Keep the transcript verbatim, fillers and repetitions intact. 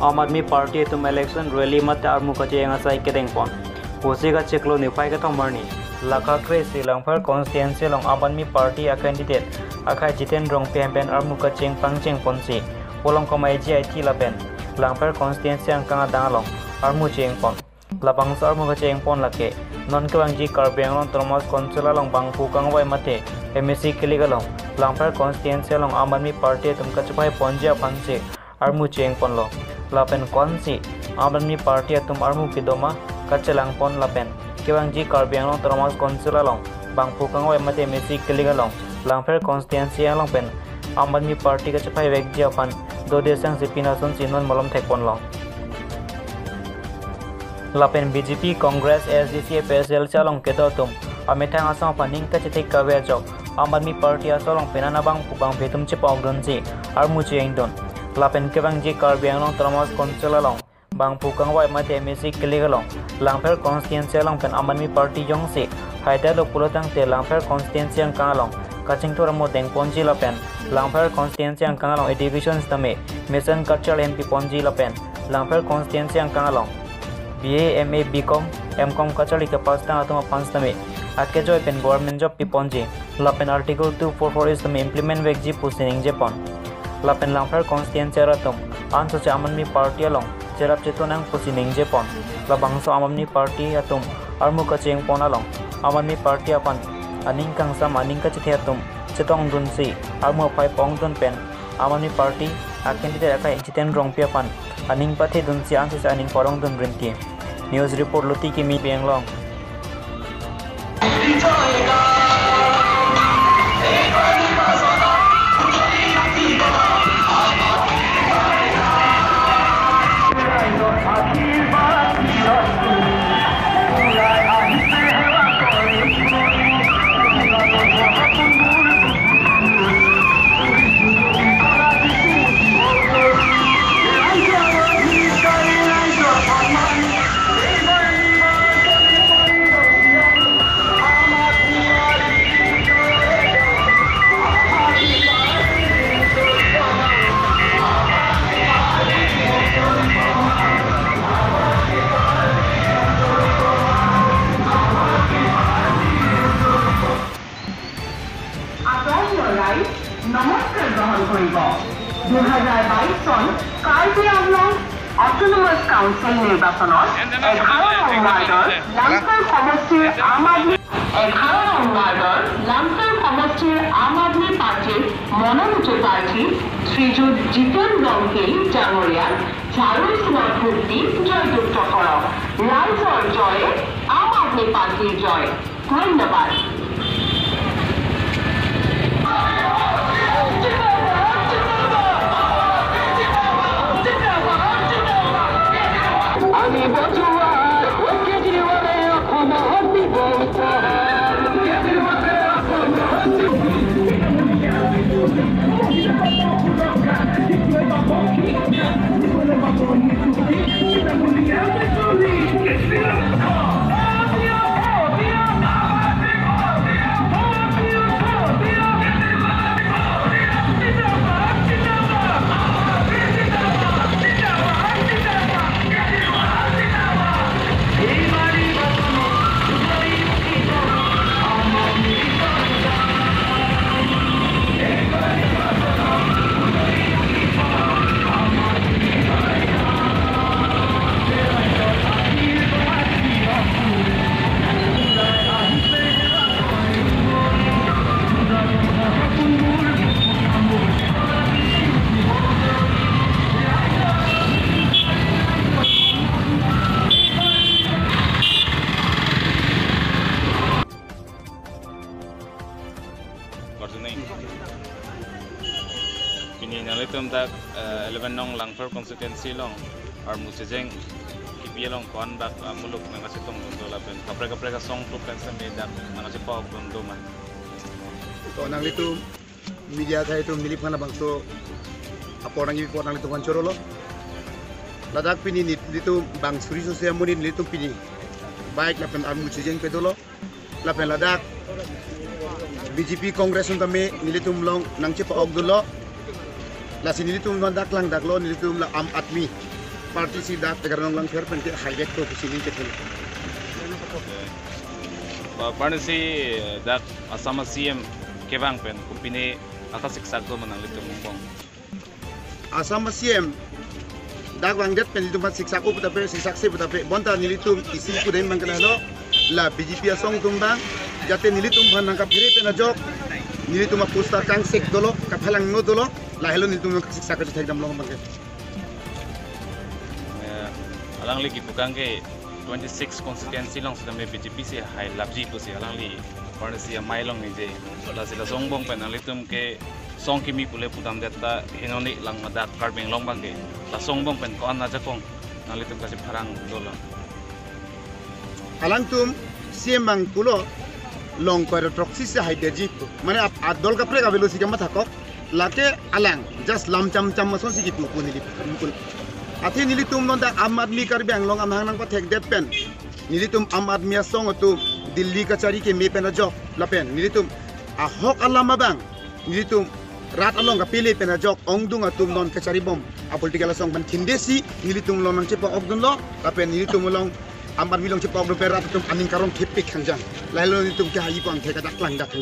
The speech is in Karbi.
Aam Aadmi Party atum election rally mate armu kacheng asai kedengpon. Pusi kachiklo niphai kethom arni, lakha kre-isi Langpher constituency along Aam Aadmi Party a candidate akhai Jiten Rongpi ahem pen armu kacheng pangchengponsi, Polong Koma A G I T lapen Langpher constituency angkang adang along armu chengpon. Labangso armu kachengpon lake non kevangji Karbi Anglong Autonomous Council along bangphu kangvai mate M A C kilik along Langpher constituency along Aam Aadmi Party atum kachepaiponji aphansi armu chengponlo. Lapen konsi Aam Aadmi Party atum armu kedoma kachelangpon lapen kevangji Karbi Anglong Autonomous Council along bangphu kangvai mate M A C kilik along Langpher constituency along pen Aam Aadmi Party kachepaivekji aphan dode sangsi pinasunsi non malom thekponlo. Lapen B J P, Congress, A S D C, A P H L C along kedo atum amethang asong aphan ning kachethek kave ajok Aam Aadmi Party aso along pen anabang pubang betum chepa-okdunsi armu chengdun. Lapen kevangji Karbi Anglong Autonomous Council along bangphu kangvai mate M A C kilik along Langpher constituency along pen Aam Aadmi Party jongsi haidetlo pulo tangte Langpher constituency angkang along kachingthur armu dengponji lapen Langpher constituency angkang along education sitame mission kacharli hempiponji lapen Langpher constituency angkang along B A, M A, B Com, M Com kacharli kepastang atum aphan sitame akejoi pen government job piponji lapen Article two four four A sitame implement vekji pusi ningjepon. Lapen Langpher constituency arat atum ansose Aam Aadmi Party along cherap chetonnang pusi ningjepon. Labangso Aam Aadmi Party atum armu kachengpon along Aam Aadmi Party aphan aning kangsam aning kachethe atum chetongdunsi armu aphai pongdun pen Aam Aadmi Party a candidate akhai Jiten Rongpi aphan aning pathedunsi ansose aning parongdun rinti. News report Luti Kimi, Karbi Anglong. আদৰণীয় ৰাইজ, নমস্কাৰ গ্ৰহণ কৰিব। দুহেজাৰ বাইশ চন কাৰ্বি Anglong autonomous council নিৰ্বাচনত এঘাৰ নং ৱাৰ্ডৰ লাংকাৰ সমষ্টিৰ আম আদমী, এঘাৰ নং ৱাৰ্ডৰ লাংকাৰ সমষ্টিৰ আম আদমী পাৰ্টীৰ মনোনীত প্ৰাৰ্থী শ্ৰীযুত জিতেন ৰংপিল ডাঙৰীয়াক ঝাৰুৰ চিনৰ ভোট দি জয়যুক্ত কৰক। ৰাইজৰ জয়, আম আদমী পাৰ্টীৰ জয়। ধন্যবাদ। Pini nanglitum dak, eh, eleven nong Langpher constituency along armu chejeng kipi along ko-an bak, ah, muluk nangkachetongdun do lapen kaprek kaprek asong tup pen seme dak nangkachepa-okdun do ma? To nanglitum media akhai atum neliphan labangso apor nangkepi apot nanglitum aphan chorolo. Ladak pini nelitum bang suri sose amonit nelitum pini bike lapen armu chejeng pedolo. Lapen ladak B J P Congress atum tame nelitum along nangchepa-okdunlo. Lasi nelitum non dak lang daklo, nelitum la Aam Aadmi Party si dak egarnong langpher pen ke hai vek to pusi ning kethelo. Ba-, barnisi dak Assam a-C M kevang pen kopine akasiksak do ma nanglitum angbong? Assam a-C M dak vangdet pen nelitum aphan siksak-o pu tape, siksak-se pu tape, bonta nelitum isi pudam abang ke lahelo, la B J P asong atum abang jate nelitum aphan nangkaphere pen ajok, nelitum a-poster kangsek dolo, kaphelangno dolo, lahelo nelitum nangkasiksak kachethek damlo abang ke. Eh, alangli kipu abang ke twenty-six constituency along sitame B J P si hai lapji pusi alangli barnisi amei along ningje. Lasi laso angbong pen nanglitum ke song kimi pule pudamdet ta henone lang ma dak Karbi Anglong abang ke. Laso angbong pen ko-an ajakong nanglitum kachepharang dolo? Alangtum C M abang pulo, long koi rotroksi se hai deji pu. Mane ap-, adol kaprek avelo si kamathakok. Lake alang just lam cham cham ason si kipu pu neli pu. Athe nelitum non ta Aam Aadmi Karbi Anglong amahang nangpathekdet pen, nelitum Aam Aadmi asong atum Delhi kachari keme pen ajok lapen nelitum ahok alam abang nelitum rat along kapele pen ajok ongdung atum non kachari bom a-political asong pen thindesi nelitum along nangchepa-ok dunlo lapen nelitum along Aam Aadmi along chepa-ok dun pen rat atum aning karong thepik khangjang. Lahelo nelitum ke hai pu angthek adak lang dak.